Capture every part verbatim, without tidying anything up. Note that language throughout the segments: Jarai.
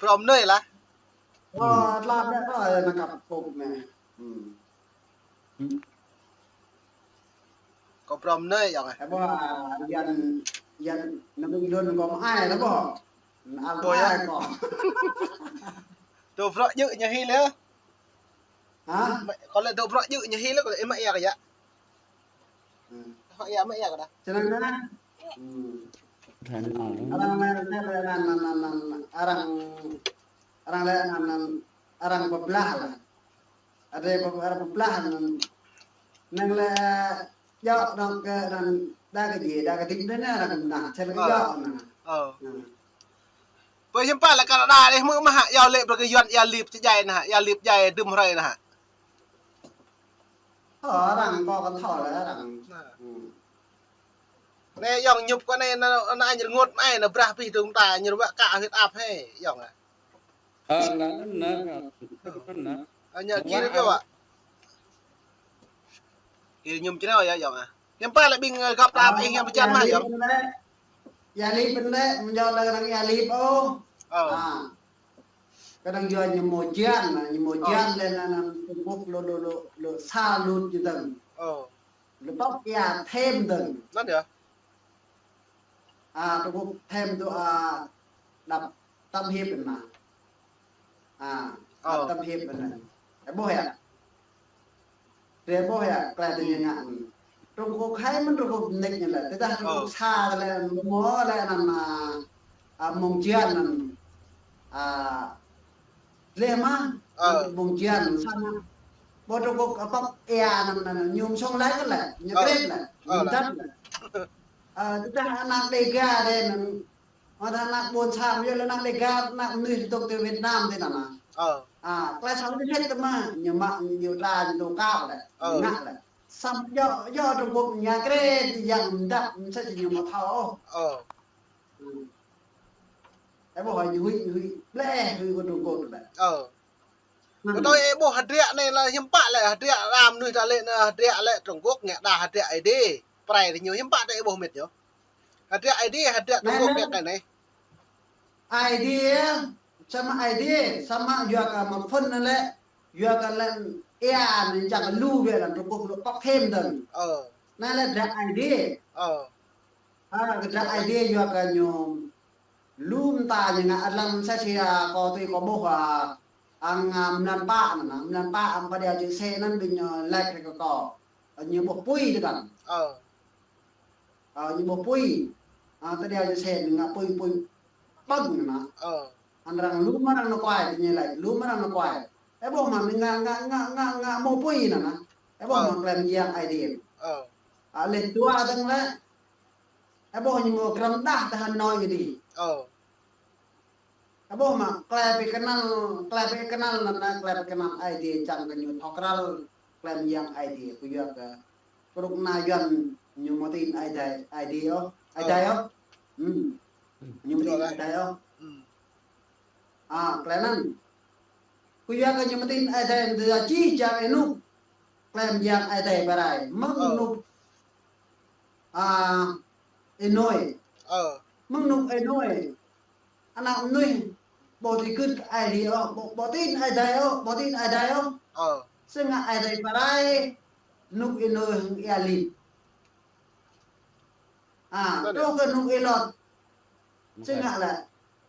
Prom nơi lah. Ơ, tla ƀĕ kơ nă kăp kôk nê. Kâo prom nơi yŏng ah. Ơ, ƀuh, yan, yan, nă ƀing lun kâo mă ai lah ƀuh. Al ƀuh ya. Ai kâo. Dŏ bruă djơ̆ ñu hil yơh. Hă? Kâo lĕ dŏ bruă djơ̆ ñu hil yơh, kâo lĕ ih mă ia kơ ya. Mă ia, mă ia kơ dah. Čơnăng nă. Arăng nă, nă, nă, nă, nă, arăng, arăng lĕ nă, nă, arăng pơblah lah. Adai pơ-, arăng pơblah nă. Năng lĕ djơ̆ nă kơ nă đa kơ djai, đa kơ dĭp nă, arăng nă, čơnăng kơ djơ̆ nă. Ơ. Pơ hiư̆m pă lĕ Canada dih mơ̆ mă hă, yua lĕ brơi kơ Yuan ia lip či djai nă hă, ia lip djai dŭm hrơi nă hă. Ơ, arăng kâo kăn thâo lĕ arăng. Nă. Nê yŏng ñŭp kơ nê nă, nă ñu rơngot mă ai nă brah pih dơ̆ng ta ñu rơwă kă huyết áp hê yŏng ah. Ơ, nă, nă, nă, nă. Ơ, ñu kir kơ wă. Kir ñŭm čreo ya yŏng ah. Hiư̆m pă lĕ ƀing, ơ, găp ta ih hiư̆m pơčan mă yŏng. Ia lip pơ lĕ, mơ̆ng yua lĕ arăng ia lip ôh. Ơ. Kơnơ̆ng yua ñu mơ̆ jian, ñu mơ̆ jian lĕ nă, nă Trung Quốc lu, lu, lu, lu sa lut ñu dơ̆ng. Ơ. Lu pŏk ia thêm dơ̆ng. Năn yơh. A, Trung Quốc thêm dŏ, a, đăp tâm hiệp nă. A, đăp tâm hiệp nă. Ơ ƀuh ya. Ơ ƀuh ya, klei tơ ñu ngă. Trung Quốc hai mơ̆n Trung Quốc nik ñu lĕ. Tơdah Trung Quốc sa lĕ mơ̆ lĕ năn, a, a, mơ̆ng jian năn. A, lĕ mă, mơ̆ng jian sa nă. Ƀuh Trung Quốc, a, pŏk ia năn, năn, năn, ñu mơ̆ song lĕ kơ lĕ, ñu kret lĕ, ñu dăp lĕ. A, tơdah ană Đêga dê năn, mơ̆ tơdah ană ƀôn sang, yua lĕ ană Đêga, ană mơnuih dŏ tơ Việt Nam dê năn. A, klei song dê kret tơ mă, ñu mă, ñu dra, ñu dŏ kap lĕ, ñu ngă lĕ. Samơ̆ yua, yua Trung Quốc ñu kret, yang dăp, msĕ či ñu mơ̆ thâo. Ơ, ƀuh ñu huĭ, huĭ, bleh, huĭ kơ Trung Quốc lĕ. Ơ. Kơ tui ih ƀuh hơdră anai lĕ hiư̆m pă lĕ hơdră arăng mơnuih ta lĕ nă hơdră lĕ Trung Quốc ngă đa hơdră Aê Diê. Prai tơ ñu hiư̆m pă tơ ih ƀuh mĭt ñu. Hơdră Aê Diê, hơdră Trung Quốc ngă anai. Aê Diê, samơ̆ Aê Diê, samơ̆ yua kơ mă phŭn nă lĕ, yua kơ lĕ ia nă čang lu wĕ lăn Trung Quốc lu pŏk thêm dơ̆ng. Ơ. Nă lĕ hơdră Aê Diê. Ơ. A, kơ hơdră Aê Diê yua kơ ñu lu mơta ñu ngă lăm sa či, a, kâo tui kâo ƀuh, a, ang, a, mlan pă năn, a, mlan pă ang pơđiâo čư̆ sĕ năn ƀing ñu laĭ kơ kâo. A, ñu ƀuh apui tơdang. Ơ. A, ñu ƀuh apui. A, pơđiâo čư̆ sĕ ngă apui, apui ƀơ̆ng năn. Ơ. Anŭn arăng lu mơ̆ arăng nao kuai, tơ ñu laĭ, lu mơ̆ arăng nao kuai. Ơ ƀuh mă, ngă, ngă, ngă, ngă, ngă mơ̆ apui năn, a. Ơ ƀuh mă klei mơyang Aê Diê. Ơ. A, lĕ dua dơ̆ng lĕ. Ơ ƀuh ñu mơ̆ krăm đah tơ Hà Nội kơ dih. Ơ. Ơ ƀuh mă, klei pơkơnăl, klei pơkơnăl năn, a, klei pơkơnăl Aê Diê čang kơ ñu thâo krăl, klei mơyang Aê Diê, kơ yua kơ, kơ rŭk nă Yuan ñu mơ̆ tin Aê Diê, Aê Diê ôh, Aê Diê ôh. Hm. Ñu mơ̆ tin Aê Diê ôh. A, klei năn. Kơ yua kơ ñu mơ̆ tin Aê Diê, tơ čih čang ênuk. Klei mơyang Aê Diê pơrai. Mơ̆ng ênuk. A, Ênôi. Ơ. Mơ̆ng ênuk Ênôi. Ană mơnuih ƀu tui gưt kơ Aê Diê ôh, ƀu, ƀu tin Aê Diê ôh, ƀu tin Aê Diê ôh. Ơ. Sĭt ngă Aê Diê pơrai, ênuk Ênôi hăng ia lip. A, truh kơ ênuk Êlôt. Sĭt ngă lĕ.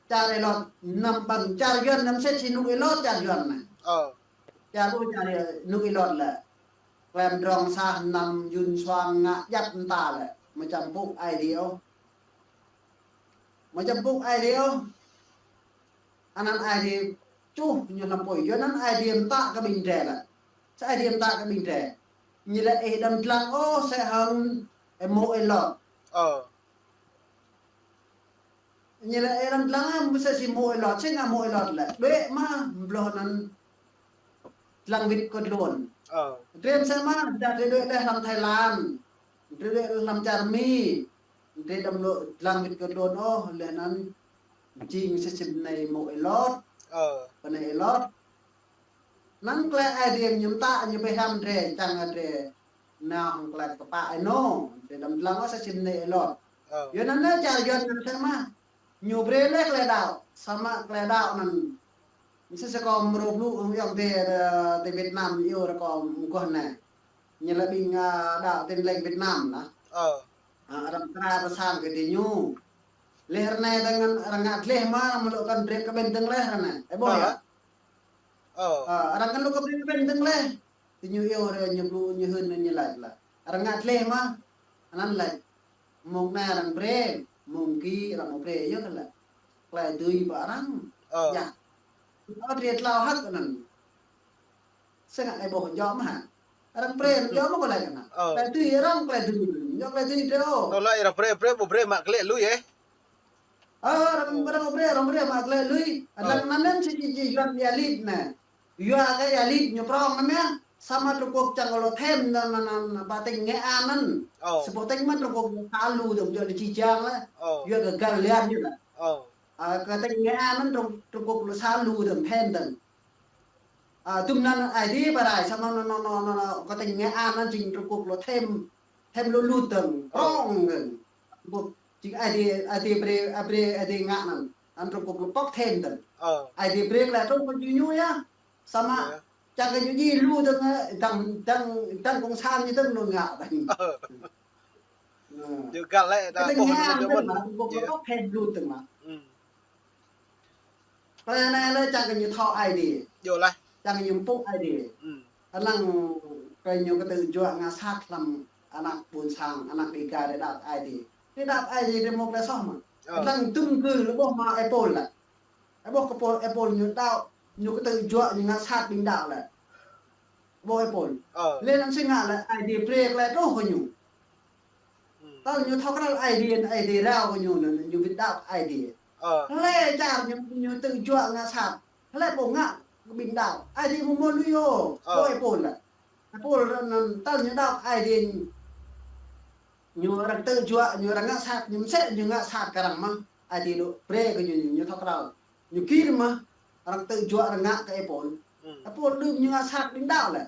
Čar Êlôt, năm ƀăng čar Yuan, năm sĕ či ênuk Êlôt čar Yuan nă. Ơ. Čar ƀu čar ênuk Êlôt lĕ. Klem drong sa năm yun suang ngă djăp mơta lĕ. Mơčăm pŭ Aê Diê ôh. Mơčăm pŭ Aê Diê ôh. Anăn Aê Diê čuh ñu lăm apui. Yua anăn Aê Diê mtă kơ ƀing drei lĕ. Sa Aê Diê mtă kơ ƀing drei. Ñu lĕ ih đăm dlăng ôh, sĕ hăng ih mô̆ Êlôt. Ơ. Ñu lĕ ih đăm dlăng ôh, mơsĕ si mô̆ Êlôt, sĭt ngă mô̆ Êlôt lĕ. Đuĕ mă, bloh anăn dlăng wĭt kơ tluôn. Ơ. Drei mơsĕ mă, dah drei đuĕ leh lăm Thái Lan. Drei đuĕ leh lăm čar Mi. Drei đăm lŏ dlăng wĭt kơ tluôn ôh, leh anăn jing sĭt si bơnai mô̆ Êlôt. Ơ. Bơnai Êlôt. Năng klei Aê Diê ñu mtă ñu pơhiăp hăng drei, čang hăng drei nao hăng klei kpă ênô, drei đăm dlăng ôh sa čim nê Êlôt. Ơ. Yua anăn nê čar Yuan anăn sĕ mă. Ñu brơi lĕ tơlơi đaŏ, samơ̆ tơlơi đaŏ anŭn. Mơsĭ sĭt kâo mrô blŭ hăng ayŏng adơi, ơ, tơ Việt Nam iâu rơkâo mơguah anai. Ñu lĕ ƀing, ơ, đaŏ Tin Lành Việt Nam lah. Ơ. Ơ, arăng kra pơsang kơ diñu. Leh ră anai tơngan arăng ngă gleh mă, mơ̆ lŏ kăn brơi kơ ƀing dơ̆ng leh ră anai. Ơ, ƀuh yơh. Ơ. Ơ, arăng kăn lŏ kăn brơi kơ ƀing dơ̆ng leh. Diñu iâu ră ñu blŭ ñu hưn ñu laĭ lah. Arăng ngă gleh mă. Anŭn laĭ. Mông anai arăng brơi, mông ki arăng ƀu brơi, yơh kơ lah. Tơlơi dưi ƀă arăng. Ơ. Yơh. Ơ, drơi tlâo hăk anŭn. Sĭt ngă ih ƀuh jŏ mơ̆ hă? Arăng brơi, jŏ mơ̆ kơ laĭ anŭn. Ơ. Tơlơi dưi arăng, tơlơi dưi. Jŏ tơlơi dưi drơi ôh. Tơlơi arăng brơi, brơi, ƀu brơi mă gleh lui, ơ. Ơ, arăng, arăng ƀu brơi, arăng brơi mă gleh lui. Ơ. Arăng anŭn anŭn sĭt sĭt Yuan ia lip anai. Yua kơ ia lip ñu prŏng anŭn yơh. Samơ̆ Trung Quốc čang kơ lŏ thêm anŭn, anŭn, anŭn, ƀă tỉnh Nghệ An anŭn. Ơ. Sĭt ƀuh tỉnh mơ̆n Trung Quốc sa lu dơ̆ng jŏ lĕ či jang lĕ. Ơ. Yua kơ găl lian ñu lah. Ơ. Ơ, kơ tỉnh Nghệ An anŭn Trung, Trung Quốc lŏ sa lu dơ̆ng thêm dơ̆ng. Ơ, tŭm anŭn Aê Diê pơrai samơ̆ anŭn, anŭn, anŭn, anŭn, kơ tỉnh Nghệ An anŭn jing Trung Quốc lŏ thêm, thêm lu lu dơ̆ng. Ơ. Prŏng dơ̆ng. Trung Quốc jing Aê Diê, Aê Diê brơi, Aê Diê, Aê Diê ngă anŭn. Anŭn Trung Quốc lŏ pŏk thêm dơ̆ng. Ơ. Aê Diê brơi tơlơi truh kơ ñu ñu yơh. Samơ̆, ơ, čang kơ ñu djai lu dơ̆ng, ơ, dăng, dăng, dăng cộng sản ñu dơ̆ng ñu ngă dơ̆ng. Ơ. Ơ. Ñu găl lĕ, kơ ta tỉnh ƀuh Nghệ An anŭn dơ̆ng mơ̆n. Mă, Trung Quốc lŏ pŏk thêm lu dơ̆ng mă. Ơ. Tơlơi anai lĕ čang kơ ñu thâo Aê Diê. Yơh lah. Čang kơ ñu pŭ Aê Diê. Ơ. Anŭn kơ ñu kơtư̆ juă ngă sat lăm ană ƀôn sang, ană Dega drơi đaŏ Aê Diê. Drơi đaŏ Aê Diê drơi mơ̆ tơlơi soh mă. Ơ. Anŭn tŭm kơ lĕ ƀuh mă Apple lah. Ơ, ƀuh kơ Apple, Apple ñu đaŏ, ñu kơtư̆ juă, ñu ngă sat ƀing đaŏ lĕ. Ƀuh Apple. Ơ. Lĕ anŭn sĭt ngă lĕ Aê Diê brơi tơlơi truh kơ ñu. Ơ. Tơl ñu thâo krăn Aê Diê, Aê Diê rao kơ ñu, ñu, ñu ƀu đaŏ Aê Diê. Ơ. Lĕ čar ñu, ñu kơtư̆ juă ngă sat. Lĕ ƀuh ngă ƀing đaŏ. Aê Diê mơ̆ mơ̆ lui ôh. Ơ. Ƀuh Apple lĕ. Apple anŭn tơl ñu đaŏ Aê Diê ñu arăng kơtư̆ juă, ñu arăng ngă sat, ñu mơsĕ ñu ngă sat kơ arăng mă. Aê Diê dŏ brơi kơ ñu, ñu thâo krăn. Ñu gir mă, arăng kơtư̆ juă arăng ngă kơ Apple. Ơ. Apple đưm ñu ngă sat ƀing đaŏ lĕ.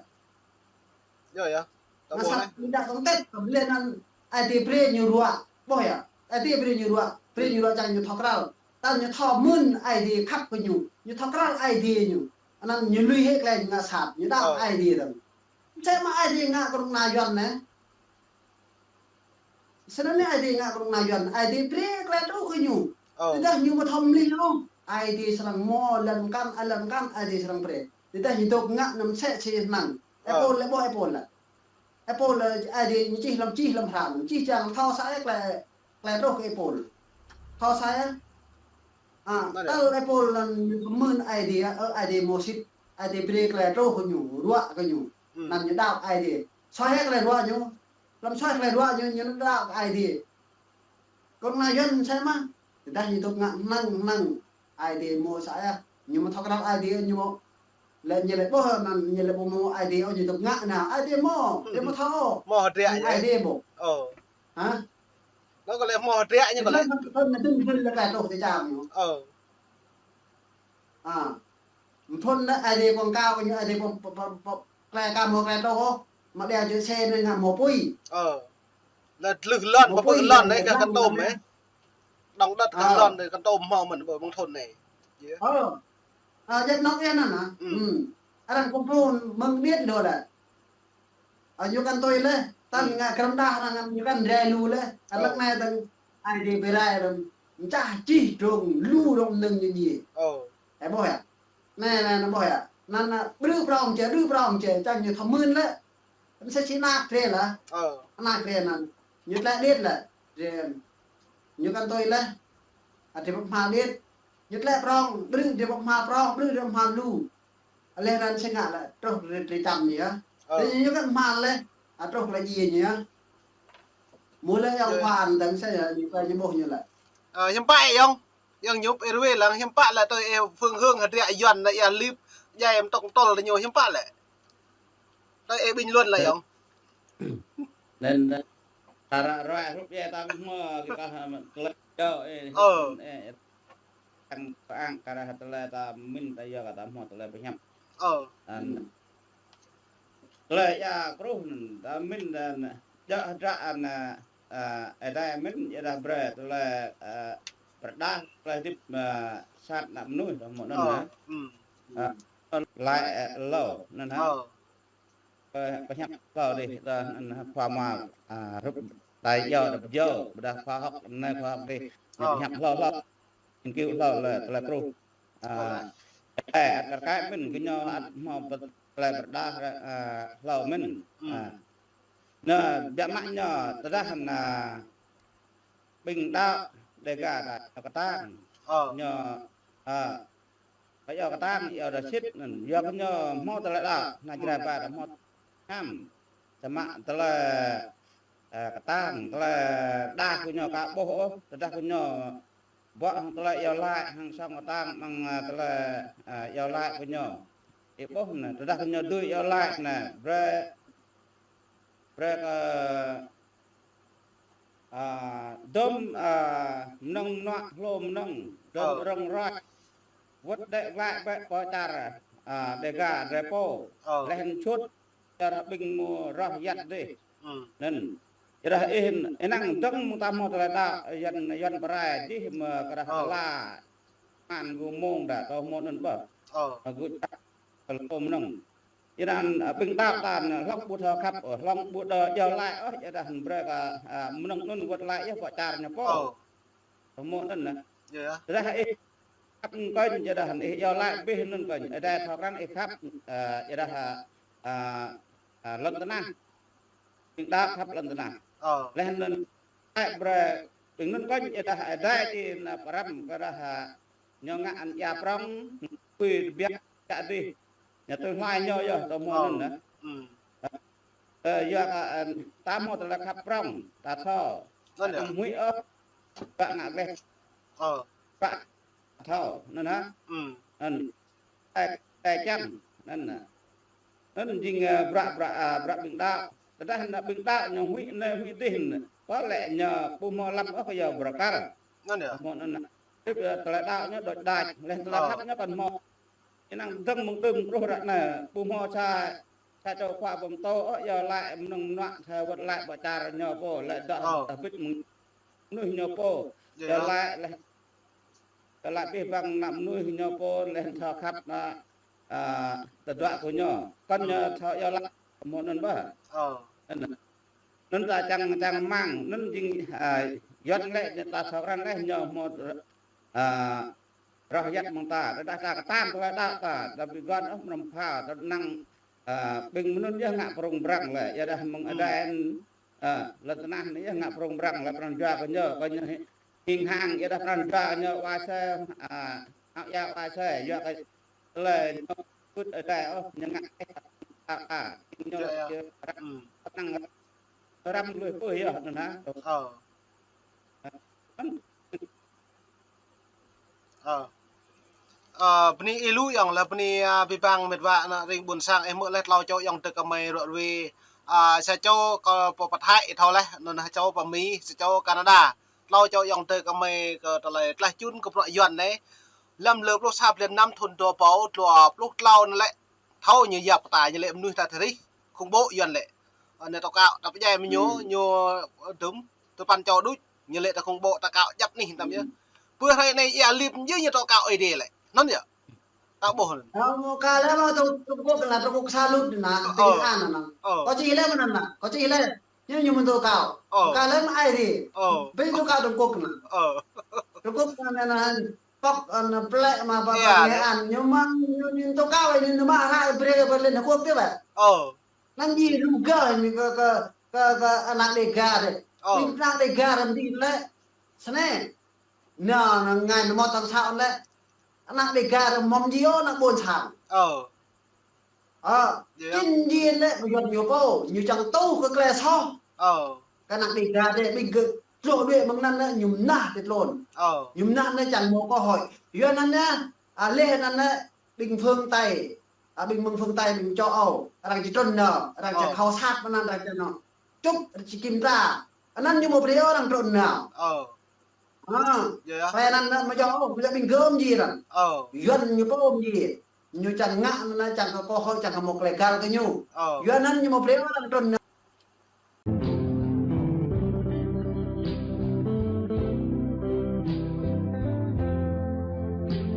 Yơh, yơh. Ngă sat ƀing đaŏ tơ̆ng tĕt, kơ ƀơi lĕ anŭn Aê Diê brơi ñu ruă. Ƀuh yơh. Aê Diê brơi ñu ruă, brơi ñu ruă čang ñu thâo krăn. Tơl ñu thâo mơ̆n Aê Diê khăp kơ ñu. Ñu thâo krăn Aê Diê ñu. Anŭn ñu lui hĭ tơlơi ñu ngă sat, ñu đaŏ Aê Diê dơ̆ng. Mơsĕ mă Aê Diê ngă kơ rŏng ană Yuan anai. Sĭt anai Aê Diê ngă kơ rŏng ană Yuan, Aê Diê brơi tơlơi truh kơ ñu. Ơ. Tơdah ñu ƀu thâo mlih ôh, Aê Diê srăng mơ̆ lăm kăn, lăm kăn Aê Diê srăng brơi. Tơdah ñu dŏ ngă anăm sĕ sĭt anŭn. Ơ. Apple lĕ ƀuh Apple lĕ. Apple lĕ Aê Diê ñu čih lăm čih lăm hră, čih čang thâo sa ai tơlơi, tơlơi truh kơ Apple. Thâo sa ai. Ơ, tơl Apple anŭn ñu mơ̆n Aê Diê, ơ, Aê Diê mơsĭt, Aê Diê brơi tơlơi truh kơ ñu, ruă kơ ñu. Ơ. Anŭn ñu đaŏ Aê Diê. Sa ai tơlơi ruă ñu, lăm sa ai tơlơi ruă ñu, ñu đaŏ Aê Diê. Kơ rŏng ană Yuan mơsĕ mă. Tơdah ñu dŏ ngă hơnăng hơnăng. Aê Diê mơ̆ sa ai. Ñu mơ̆ thâo krăn Aê Diê ñu mơ̆. Lĕ ñu lĕ ƀuh anŭn ñu lĕ ƀuh mơ̆ Aê Diê ôh ñu dŏ ngă anŭn. Aê Diê mơ̆. Aê Diê mơ̆ thâo. Mơ̆ hơdră ñu. Aê Diê mơ̆. Ơ. Hă? Anŭn kơ lĕ mơ̆ hơdră ñu kơ lĕ. Tơdah anŭn tơ̆ng tơ̆ng lĕ tơlơi truh tơčang ñu. Ơ. Ơ. Mơ̆ thŭn lĕ Aê Diê pơ̆ng kâo kơ ñu Aê Diê pơ̆ng, pơ̆ng, pơ̆ng, pơ̆ng, tơlơi kâo mơ̆ tơlơi truh ôh. Mă đeo čư̆ sĕ anai ngă mơ̆ apui. Ơ. Lĕ tlưh lŏn, mơ̆ apui lŏn anai kơ kơtôm anai. Đŏng đăt kơ lŏn anai kơtôm hmâo mơ̆n ƀơi mơ̆ng thŭn anai. Yơh. Ơ. Ơ, jĕ nŏk yơh anŭn hă? Ơ. Arăng pơ̆ng thŭn mơ̆ng điêt lu lĕ. Ơ, ñu kăn tui lĕ. Tơl ngă krăm đah arăng ñu kăn rai lu lĕ. Ơ. Lăk anai tơ̆ng Aê Diê brơi rai răm. Mơčah čih drŏng lu drŏng nơ̆ng ñu djai. Ơ. Ơ, ƀuh yơh. Anai, anai, anai ƀuh yơh. Anŭn, anŭn, ƀrư̆ prŏng čê, ƀrư̆ prŏng čê, čang ñu thâo mơ̆n lĕ. Anŭn sĭt sĭt anăk drơi lah. Ơ. Anăk drơi anŭn. Ñu tlĕ điêt lĕ. Drơi. Ñu kăn tui lĕ. Ơ, drơi pơhmă điêt. Ñu tlĕ prŏng, ƀrư̆ drơi pơhmă prŏng, ƀrư̆ drơi pơhmă lu. Leh anŭn sĭt ngă lĕ, truh drơi, drơi čăm ñu yơh. Ơ. Tơdah ñu kăn pơhmă lĕ, ơ, truh lĕ djai ñu yơh. Mơ̆ lĕ ayŏng Phan tơ̆ng sa yơh, ñu kơ ñu ƀuh ñu lĕ. Ơ, hiư̆m pă ayŏng? Ayŏng ñu ƀu rơwe lăng hiư̆m pă lĕ tui ih phương hướng hơdră Yuan anai ia lip, djai mơ̆ tŏk tŏl tơ ñu hiư̆m pă lĕ. Tui ih bình luận lĕ ayŏng. Anŭn, ơ, ta ră ruai hrup ia ta mơ̆ hmâo kơ ta, ơ, tơlơi čô, ơ, ơ, ơ, tăng tăng kơ ră tơlơi ta mĭn ta yua kơ ta hmâo tơlơi pơhiăp. Ơ. Anŭn. Tơlơi ia kruh anŭn, ta mĭn anŭn, djơ̆ hơdră anŭn, ơ, ơ, ih ta mĭn ia dah brơi tơlơi, ơ, pơrơđah, tơlơi hơdip, ơ, sat ană mơnuih, tơhmô anŭn hă. Ơ, laĭ, ơ, hlâo, anŭn hă. Ơ, pơhiăp hlâo dih, tơ, anŭn hă, khua mă, ơ, hrup đài yâo, đăp yâo, ƀôdah khoa học, anai khoa học dih, ñu pơhiăp hlâo hlâo, nghiên cứu hlâo lĕ, tơlơi truh. Ơ, ơ, ăt kar kaĭ mơ̆n, kơ ñu ăt hmâo pơ-, tơlơi pơrơđah, ơ, hlâo mơ̆n. Ơ. Anŭn, biă mă ñu, tơdah anŭn, ƀing đaŏ, Dega đaŏ, kơtang. Ñu, ơ, kơ yua kơtang, yua đa sĭt, anŭn, yua kơ ñu hmâo tơlơi đaŏ, anŭn Jrai ba đa hmâo hăm. Samơ̆ tơlơi, ơ, kơtang, tơlơi đaŏ kơ ñu ka ƀuh ôh, tơdah kơ ñu ƀuh hăng tơlơi iâu laĭ, hăng song kơtang, mơ̆ng, ơ, tơlơi, ơ, iâu laĭ kơ ñu. Ih ƀuh anŭn, tơdah kơ ñu dưi iâu laĭ anŭn, brơi, brơi kơ, ơ, dŏm, ơ, mơnơ̆ng mơnuă hlô mơnơ̆ng, dŏm rŏng rŏi, wơ̆t đĕ glaĭ bĕ pơ čar, ơ, Dega drơi pô, laih anŭn čut, čar ƀing mơ̆ roh yăt dih. Anŭn, yua dah ih, ih năng dơ̆ng mơ̆ng ta hmâo tơlơi đaŏ, Yuan, Yuan pơrai dih mơ̆ kơ dah tơla, mơ̆n gơ̆ mơ̆ng đa, tơhmô anŭn ƀơh. Gơ̆ čăk kơ hlô mơnơ̆ng. Yua anŭn, ơ, ƀing đaŏ ta anŭn, hlŏng ƀu thâo khăp, ơ, hlŏng ƀu đơ iâu laĭ, ơ, yua dah anŭn brơi kơ, ơ, mơnơ̆ng anŭn wơ̆t laĭ yơh pơ čar ñu pô. Tơhmô anŭn anŭn. Yua dah ih khăp kơnh, yua dah anŭn ih iâu laĭ abih anŭn kơnh, Ơi Adai thâo krăn ih khăp, ơ, yua dah, ơ, ơ, lŏn tơnah. Ƀing đaŏ khăp lŏn tơnah. Laih anŭn, ơ, brơi, ƀing anŭn kơnh, yua dah Ơi Adai či anŭn pơrăm, kơ dah, ơ, ñu ngă anŭn ia prŏng, tui tơbiă, čă dih. Ñu tui hluai ñu yơh, tơhmô anŭn anŭn. Ơ, yua kơ, ơ, ta hmâo tơlơi khăp prŏng, ta thâo. Ta anŭn huĭ ôh, ta ngă gleh. Ta thâo, anŭn hă. Anŭn, ơ, ơ, čang, anŭn hă. Anŭn jing, ơ, bruă, bruă, ơ, bruă ƀing đaŏ. Tơdah anŭn ƀing đaŏ ñu huĭ anai huĭ dih anŭn. Pơ lĕ ñu ƀu hmâo lăm ôh kơ yua bơrkal. Anŭn hă. Hmâo anŭn hă. Tơlơi đaŏ ñu đôč đač, laih tơlơi khăp ñu kăn hmâo. Ih năng dơ̆ng mơ̆ng tơm truh ră anai, ƀu hmâo sa, sa čô khua pơtô, ơ, iâu laĭ mơnơ̆ng mơnuă, sa wơ̆t laĭ pơ čar ñu pô, laĭ đaŏ, ơ, tơbĭt mơ̆ng mơnuih ñu pô. Iâu laĭ laih, iâu laĭ abih bang ană mơnuih ñu pô, laih thâo khăp anŭn, ơ, tơdruă kơ ñu. Kăn ñu thâo iâu laĭ, tơhmô anŭn ƀơh. Anŭn. Anŭn ta čang, čang rơmang, anŭn jing, ơ, Yuan lĕ, ta thâo krăn laih ñu hmâo, ơ, roh yăt mơ̆ng ta, tơdah ta kơtang tơlơi đaŏ ta, ta ƀu gơ̆n ôh mơnam pha, ta năng, ơ, ƀing mơnŭn yơh ngă prŏng prăng lĕ, yua dah mơ̆ng Ơi Adai anŭn, ơ, lŏn tơnah anai yơh ngă prŏng prăng lĕ pran jua kơ ñu, kơ ñu hing hăng, yua dah pran jua kơ ñu wa se, ơ, ăk ia wa se, yua kơ tơlơi ñu kŭt Ơi Adai ôh, ñu ngă, ơ, ơ, ñu, ñu năng răm lui pơh yơh, anŭn hă. Ơ. Ơ. Ơ, bơni ih lu yơh, lĕ bơni, ơ, abih bang met wa ană ring ƀôn sang, ih hmư̆ laih tlâo čô yŏng tơ kơmơi ră ruai, ơ, sa čô kơ pơ pơthai ih thâo laih, anŭn hă čô pơ Mi, sa čô Canada. Tlâo čô yŏng tơ kơmơi kơ tơlơi tlaih čun kơ bruă Yuan anai. Lăm lơ pluh sa blan năm thŭn dua rơbâo dua pluh tlâo anŭn lĕ, thâo ñu yap ta ñu lĕ mơnuih ta thâo rih, khủng bố Yuan lĕ. Ơ, anai tŏ kâo, ta pơdjai mơ̆ ñu, ñu, ơ, dŭm, tơpăn čô đôč, ñu lĕ ta khủng bố, ta kâo djăp anih tam yơh. Pơ hrơi anai ia lip yơh ñu tŏ kâo Ơi Adai lĕ. Anŭn yơh. Ta ƀuh anŭn. Ơ, mơ̆ ka lĕ mơ̆ Trung, Trung Quốc anŭn, Trung Quốc sa lut anŭn, Ơ. Tây An anŭn. Ơ. Kâo či lĕ mơ̆n anŭn, kâo či lĕ. Ñu ñu mơ̆n tŏ kâo. Ơ. Ka lĕ mơ̆ ai ri. Ơ. Ƀing tŏ kâo Trung Quốc anŭn. Ơ. Trung Quốc anŭn, anŭn, anŭn. Pŏk, ơ, anŭn plĕ mă pă, pă Nghệ An, ñu mơ̆ng, ñu, ñu tŏ kâo, ñu, ñu mă hră brơi kơ Berlin, Hàn Quốc tih ƀă. Ơ. Anŭn jing rơgơi ñu kơ, kơ, kơ, kơ ană Dega dih. Ơ. Ih ană Dega răm dih lĕ. Snei. Anŭn, anŭn ngai anŭn mơ̆ tơ̆ng sa anŭn lĕ. Ană Dega răm mơ̆m jing ôh ană ƀôn sang. Ơ. Ơ, yơh. Čin jing lĕ pơyuăn ñu pô, ñu čang tuh kơ klĕ soh. Ơ. Kơ ană Dega dih ƀing gơ̆ tloh đuaĭ mơ̆ng anŭn lĕ ñu mơnah tĭt lŏn. Ơ. Ñu mơnah anŭn čang mơ̆ kơ hơi. Yua anŭn anŭn, ơ, laih anŭn anŭn ƀing phương Tây, ơ, ƀing mơ̆ng phương Tây, ƀing châu Âu, arăng či trŭn nao, arăng či khảo sát mơ̆n anŭn, arăng či nao. Čŭp, arăng či kiểm tra. Anŭn ñu mơ̆ brơi arăng trŭn nao. Ơ. Ha. Yơh, yơh. Tơlơi anŭn mơ̆ yơh, mơ̆ yơh ƀing gơ̆ mơ̆ jing anŭn. Ơ. Yuan ñu pô mơ̆ jing. Ñu čang ngă anŭn čang kơ kơ hơi čang kơ mơ̆ klĕ gal kơ ñu. Ơ. Yuan anŭn ñu mơ̆ brơi arăng trŭn